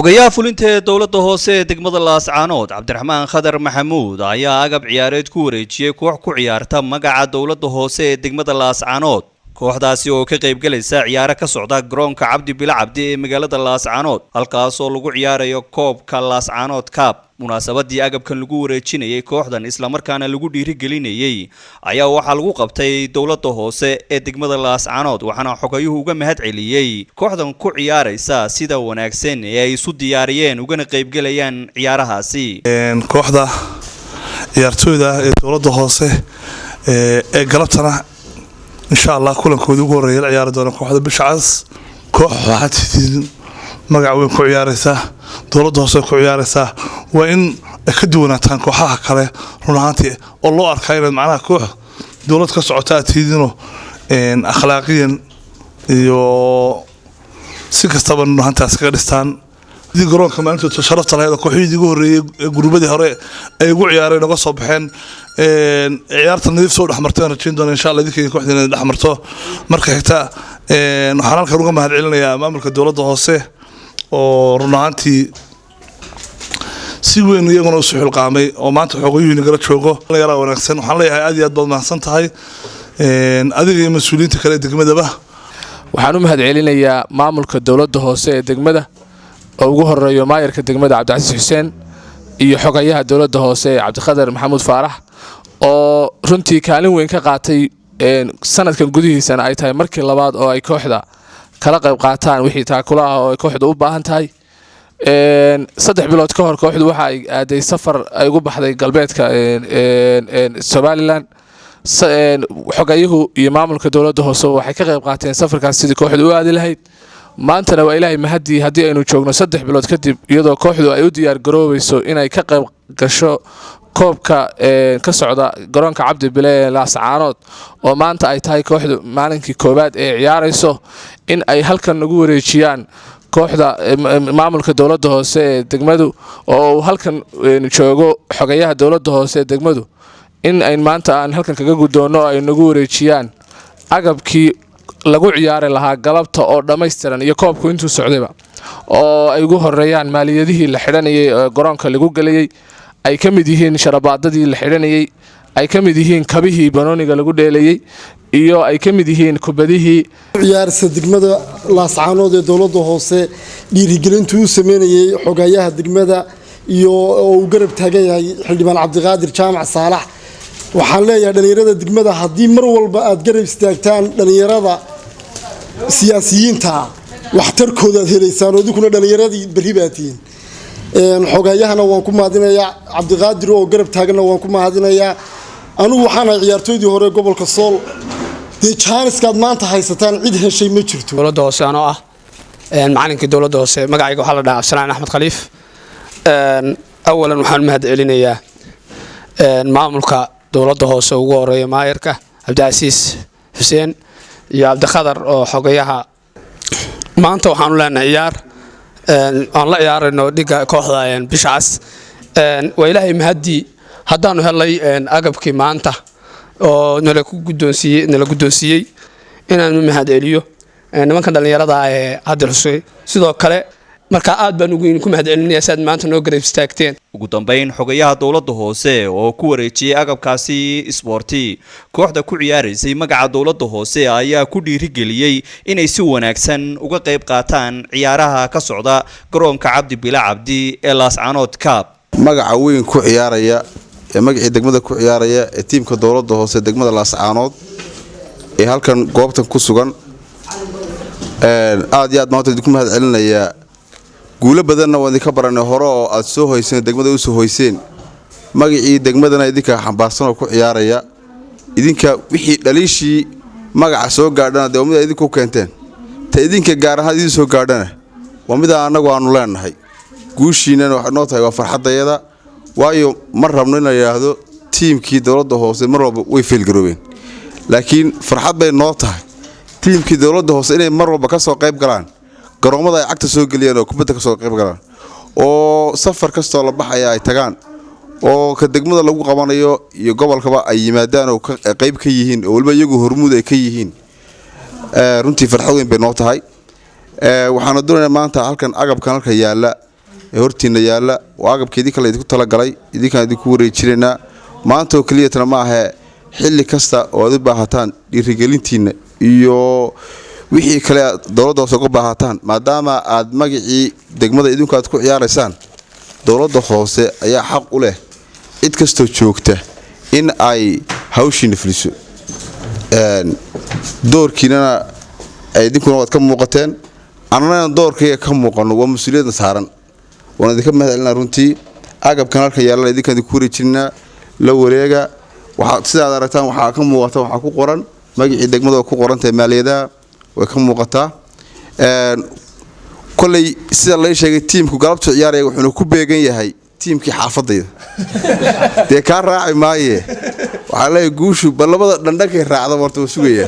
Xogayaha fulinta ee dowladda hoose ee degmada Laascaanood, Cabdiraxmaan Khadar Maxamuud, ayaa agab ciyaareed ku wareejiyey koox ku ciyaarta magaca dowladda hoose ee degmada Laascaanood, kooxdaasi oo ka qaybgalaysa ciyaaro ka socda garoonka Cabdi Bilo Cabdi ee magaalada Laascaanood, halkaasoo lagu ciyaarayo koobka Laascaanood Cup. Munaasabadii agabkan lagu wareejinayay kooxdan islamarkaana lagu dhiirigelinayey ayaa waxaa lagu qabtay dowladda hoose ee degmada Laascaanood, waxaana xogayuhu uga mahad celiyey kooxdan ku ciyaaraysa sida wanaagsan ee ay isu diyaariyeen ugana qaybgelayaan ciyaarahaasi. Kooxda ciyaartooyda ee dowladda hoose ee galabtana insha Allah kulankoodii ugu horreeya la ciyaari doona kooxda Bisha Cas. Koox waxaad tihiin magac weyn ku ciyaaraysaa, dowladda hoose ku ciyaaraysaa. Waa in ay ka duwanaataan kooxaha kale run ahaantii, oo loo arkaa inaad macnaha koox dowlad ka socota aad tihiinoo akhlaaqiyan iyo si kastaba run ahaantaas kaga dhistaan. Garoonka maalintood sharafta lahayd oo kooxihii ugu horreeyey ee gurbadii hore ay ugu ciyaareen uga soo baxeen, ciyaarta nadiif soo dhexmartay, aan rajayn doona insha Allah idinka kooxda inay dhexmarto. Marka xigta, waxaan halkan uga mahad celinayaa maamulka dowladda hoose oo run ahaantii si weyn iyaguna isu xilqaamay oo maanta xoogayuhu nagala joogo yaraa wanaagsan. Waxaan leeyahay aad iyo aad baad mahadsan tahay adiga iyo mas-uuliyiinta kale ee degmadaba. Waxaan u mahad celinayaa maamulka dowladda hoose ee degmada oo ugu horeeyo maayarka degmada Cabdicasiis Xuseen iyo xogayaha dowladda hoose ee Cabdikhadar Maxamuud Faarax, oo runtii kaalin weyn ka qaatay sanadkan gudihiisana ay tahay markii labaad oo ay kooxda kala qayb qaataan wixii taakula ah oo ay kooxdu u baahan tahay. 3 bilood ka hor kooxdu waxa ay aaday safar ay ugu baxday galbeedka Somaliland. Xogayuhu iyo maamulka dowladda hoose waxay ka qayb qaateen safarkaas sidii kooxdu u aadi lahayd. Maantana waa Ilaahay mahadii haddii aynu joogno 3 bilood kadib, iyadoo kooxdu ay u diyaar garoobayso inay ka qayb gasho koobka ka socda garoonka Cabdi Bile ee Laascaanood, oo maanta ay tahay kooxdu maalinkii koowaad ee ciyaarayso, in ay halkan nagu wareejiyaan kooxda maamulka dowladda hoose ee degmadu oo uu halkan joogo xogayaha dowladda hoose ee degmadu, in ay maanta aan halkan kaga guddoonno oo ay nagu wareejiyaan agabkii lagu ciyaari lahaa galabta oo dhammaystiran iyo koobku intuu socdayba, oo ay ugu horeeyaan maaliyadihii la xidhanayay ee garoonka lagu gelayay, ay ka mid yihiin sharabaadadii la xidhanayay, ay ka mid yihiin kabihii banooniga lagu dheelayey iyo ay ka mid yihiin kubadihii. Ciyaarsa degmada Laascaanood ee dowladda hoose dhiirigelintuu u sameynayay xogayaha degmada iyo oo uu garab taagan yahay xildhibaan Cabdiqaadir Jaamac Saalax, waxaan leeyahay dhallinyarada degmada, haddii mar walba aad garab istaagtaan dhallinyarada siyaasiyiinta, waxtarkooda aad helaysaan oo idinkuna dhallinyaradii berri baa tihiin. Xogayahana waan ku mahadinayaa, Cabdiqaadir oo garab taaganna waan ku mahadinayaa. Anigu waxaan ahay ciyaartooydii hore gobolka Sool. Dee jaaniskaad maanta haysataan cid heshay ma jirto. Dowladda hoose anoo ah macalinkii dowladda hoose, magacayga waxaa la dhahaa Cabdisalaan Axmed Khaliif. Awalan waxaan u mahad celinayaa maamulka dowladda hoose, ugu horeeya maayarka Cabdicasiis Xuseen iyo Cabdikhadar oo xogayaha. Maanta waxaanu leenahay ciyaar aan la ciyaarayno dhiga kooxda Bisha Cas. Waa Ilaahay mahaddii haddaanu helay agabkii maanta oo nala ku guddoonsiiyey, nala guddoonsiiyey, inaanu mahad celiyo nimankan dhallinyarada ee hadda xusay. Sidoo kale marka aad baan ugu ku mahad celinaya si aad maanta noo garab istaagteen. Ugu dambeyn, xogayaha dowladda hoose oo ku wareejiyey agabkaasi isboorti kooxda ku ciyaaraysay magaca dowladda hoose ayaa ku dhiirigeliyey inay si wanaagsan uga qayb qaataan ciyaaraha ka socda garoonka Cabdi Bila Cabdi ee Laascaanood Cup. Magaca weyn ku ciyaaraya ee magacii degmada ku ciyaaraya ee tiimka dowladda hoose degmada Laascaanood ee halkan goobtan ku sugan, aad iyo aad maanta idinku mahad celinayaa. Guulo badanna waan idinka baranay hore oo aad soo hoyseen, degmada u soo hoyseen, magacii degmadana idinka xambaarsan oo ku ciyaaraya. Idinka wixii dhaliishii magaca soo gaadhana dee waa mid idinku keenteen, ta idinka gaar ahaan idin soo gaadhana waa midaa annagu aanu leenahay. Guushiinana waxay noo tahay waa farxaddayada, waayo ma rabno in la yidhaahdo tiimkii dowladda hoose mar walba way failgaroobeen, laakiin farxad bay noo tahay tiimkii dowladda hoose inay mar walba ka soo qayb galaan garoommada ay cagta soo geliyeen oo kubadda ka soo qayb galaan, oo safar kastoo la baxaya ay tagaan, oo ka degmada lagu qabanayo iyo gobolkaba ay yimaadaan oo qayb ka yihiin, oo weliba iyagu hormuud ay ka yihiin. Runtii farxad weyn bay noo tahay. Waxaana doonaynaa maanta halkan agabkan halka yaalla. Ee hortiina yaalla waa agabka idinka la idinku talagalay, idinkaan idinku wareejinaynaa. Maanta oo keliyatana ma ahee, xilli kasta oo aad u baahataan dhiirigelintiinna iyo wixii kale aad dowladda hoose uga baahataan, maadaama aad magacii degmada idinku aad ku ciyaaraysaan, dowladda hoose ayaa xaq u leh cid kastoo joogta in ay hawshiina fuliso. Doorkiinana idinkuna waad ka muuqateen, annana doorkayga ka muuqano waa mas-uuliyadna saaran. Waan idinka mahad celinaa runtii. Agabkan halkan yaallana idinkaan idinku wareejinaa, la wareega. Waxaa sidaad aragtaan waxaa ka muuqata, waxaa ku qoran magacii degmada oo ku qorantahay maaliyadaha, way ka muuqataa. Koley sida lay sheegay, tiimku galabtu ciyaaraya wuxuuna ku beegan yahay tiimkii xaafadayda. Dee kaa raaci maaye, waxaa leeyahay guushu bal labada dhandhankay raacda horta waa sugaya.